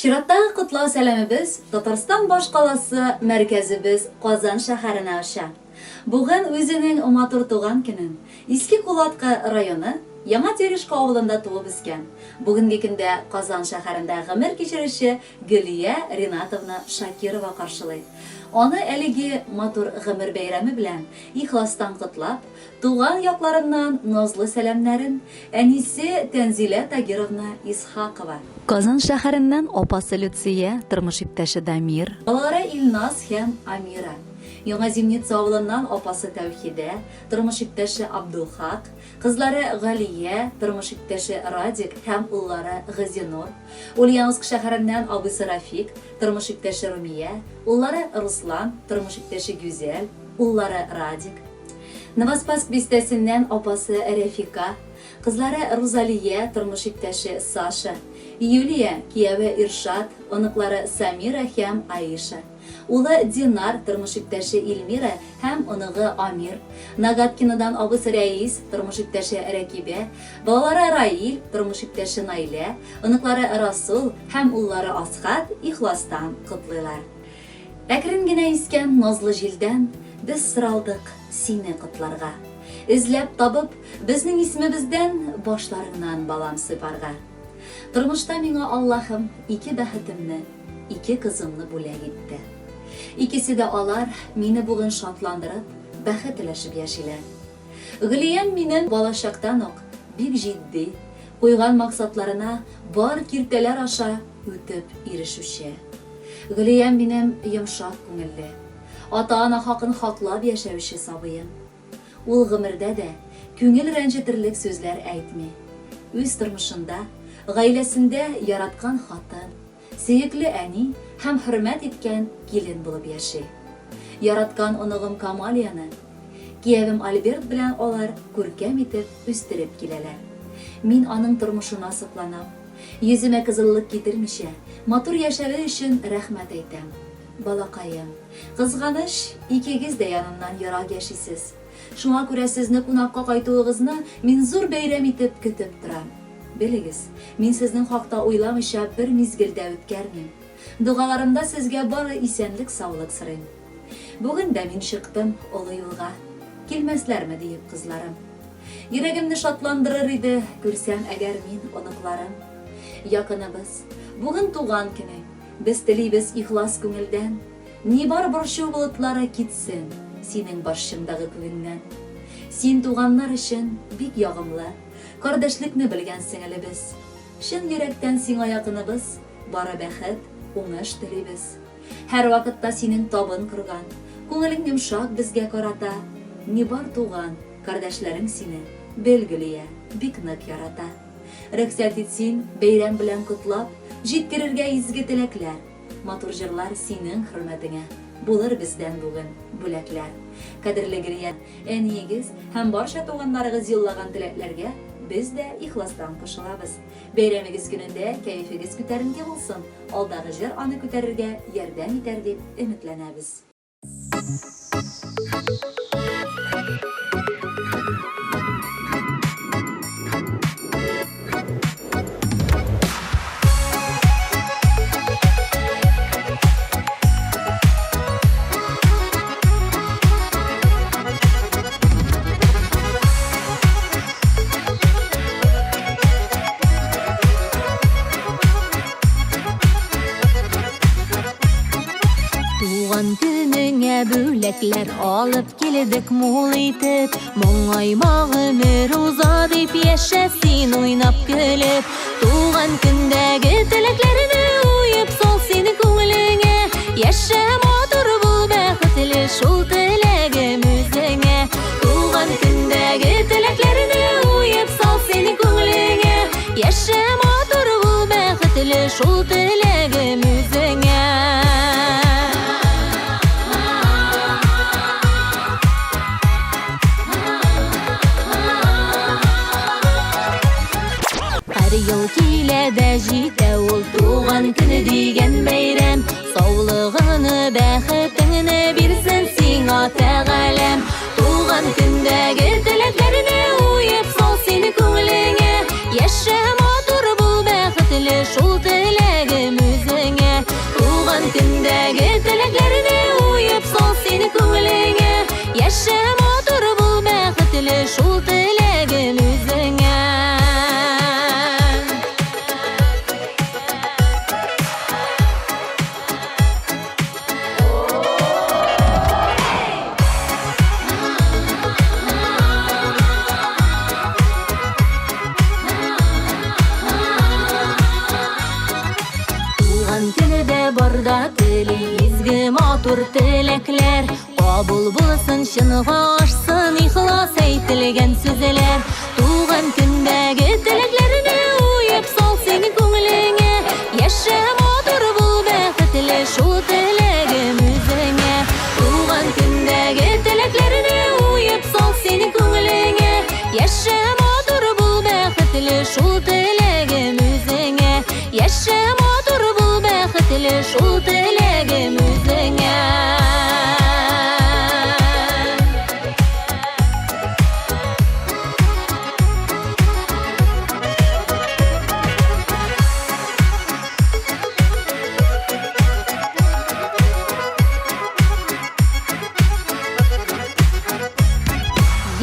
Чираттагы котлау сәламебез Татарстан башкаласы мәркәзебез Казан шәһәренә оча. Бүген үзенең матур туган көнен Иске Кулаткы районы Яңа Терешка авылында туып үскән, бүгенге көндә Казан шәһәрендә гомер кичерүче Гөлия Ринатовна Шакирова каршылый. Аны әлеге матур гомер бәйрәме белән ихластан котлап, туган якларыннан назлы сәламнәрен әнисе Тәнзилә Тагировна Исхакова, Казан шәһәреннән апасы Люция, тормыш иптәше Дамир, балалары Илназ һәм Амира, Яңа Зимница авылыннан апасы Тәүхидә, тормыш иптәше Абдулхак, кызлары Галия, тормыш иптәше Радик һәм уллары Газинур, Ульяновск шәһәреннән абыйсы Рафик, тормыш иптәше Румия, уллары Руслан, тормыш иптәше Гүзәл, уллары Радик, Новоспасск бистәсеннән апасы Рәфика, кызлары Рузалия, тормыш иптәше Саша, Юлия, кияве Иршат, оныклары Самира һәм Аиша. Улы Динар, тормыш иптәше Илмира һәм оныгы Амир, Нагаткинодан абыйсы Рәис, тормыш иптәше Рәкибә, балалары Раил, тормыш иптәше Найлә, оныклары Расул һәм уллары Асхат ихластан котлыйлар. Әкрен генә искән назлы җилдән без соралдык сине котларга. Эзләп табып, безнең исемебездән башларыңнан балам сыйпарга. Тормышта миңа Аллаһым ике бәхетемне, ике кызымны бүләк итте. Икесе дә алар мине бүген шатландырып, бәхет өләшеп яшиләр. Гөлиям минем балачактан ук бик җитди, куйган максатларына бар киртәләр аша үтеп ирешүче. Гөлиям минем йомшак күңелле, ата-ана хакын хаклап яшәүче сабыем. Ул гомердә дә күңел рәнҗетерлек сүзләр әйтми. Үз тормышында, гаиләсендә яраткан хатын, сөекле әни һәм хөрмәт иткән килен булып яши. Яраткан оныгым Камалияне киявем Альберт белән алар күркәм итеп үстереп киләләр. Мин аның тормышына сокланам. Йөземә кызыллык китермичә, матур яшәве өчен рәхмәт әйтәм. Балакаем, кызганыч, икегез дә янымнан ерак яшисез. Шуңа күрә сезне кунакка кайтуыгызны мин зур бәйрәм итеп көтеп торам. Белегез, мин сезнең хакта уйламыйча бер мизгел дә үткәрмим. Догаларымда сезгә бары исәнлек-саулык сорыйм. Бүген дә мин чыктым олы юлга. Килмәсләрме диеп кызларым. Йөрәгемне шатландырыр иде, күрсәм әгәр мин оныкларым. Якыныбыз, бүген туган көнең. Без телибез ихлас күңелдән, Ни бар борчу болытлары китсен Синең башчыңдагы күгеңнән. Син туганнар өчен бик ягымлы, Кардәшлекне белгән сеңелебез. Чын йөрәктән сиңа якыныбыз, Бары бәхет, уңыш телибез. Һәрвакытта синең табын корган, Күңелең йомшак безгә карата. Ни бар туган, кардәшләрең сине, Бел, Гөлия, бик нык ярата. Рөхсәт ит син, бәйрәм белән котлап, Җиткерергә изге теләкләр. Матур җырлар синең хөрмәтеңә, Булыр бездән бүген бүләкләр. Кадерле Гөлия, әниегез һәм барча туганнарыгыз юллаган теләкләргә без дә ихластан кушылабыз. Бәйрәмегез көнендә кәефегез күтәренке булсын, алдагы җыр аны күтәрергә ярдәм итәр дип өметләнәбез. Туган көнеңә бүләкләр алып килдек мул итеп. Моңайма гомер уза дип яшә син уйнап көлеп. Туган көндәге теләкләрне уеп сал син күңелеңә. Яшә матур бул бәхетле шул теләгем үзеңә. Туган көндәге теләкләрне уеп сал син күңелеңә. Яшә матур бул бәхетле шул теләгем үзеңә. Һәр ел килә дә җитә ул туган көне дигән бәйрәм. Саулыгыңны, бәхетеңне бирсен сиңа Тәгаләм. Туган көндәге теләкләрне уеп сал син күңелеңә. Яшә матур бул бәхетле шул теләгем үзеңә. теләкләр. Кабул булсын, чынга ашсын ихлас әйтелгән сүзләр. Туган көндәге теләкләрне уеп сал син күңелеңә. Яшә матур бул, бәхетле, шул теләгем үзеңә. Туган көндәге теләкләрне уеп сал син күңелеңә. Яшә матур бул, бәхетле, шул теләгем үзеңә. Яшә матур бул, бәхетле, шул теләгем үзеңә.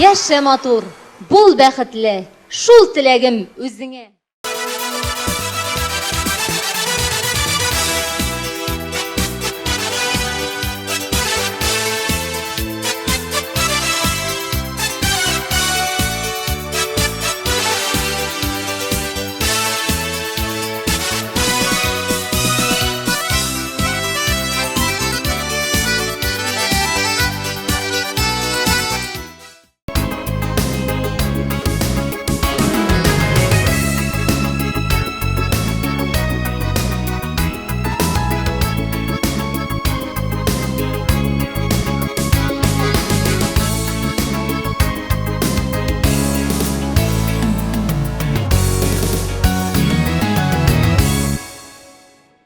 Яшә матур, бул бәхетле, шул теләгем үзеңә.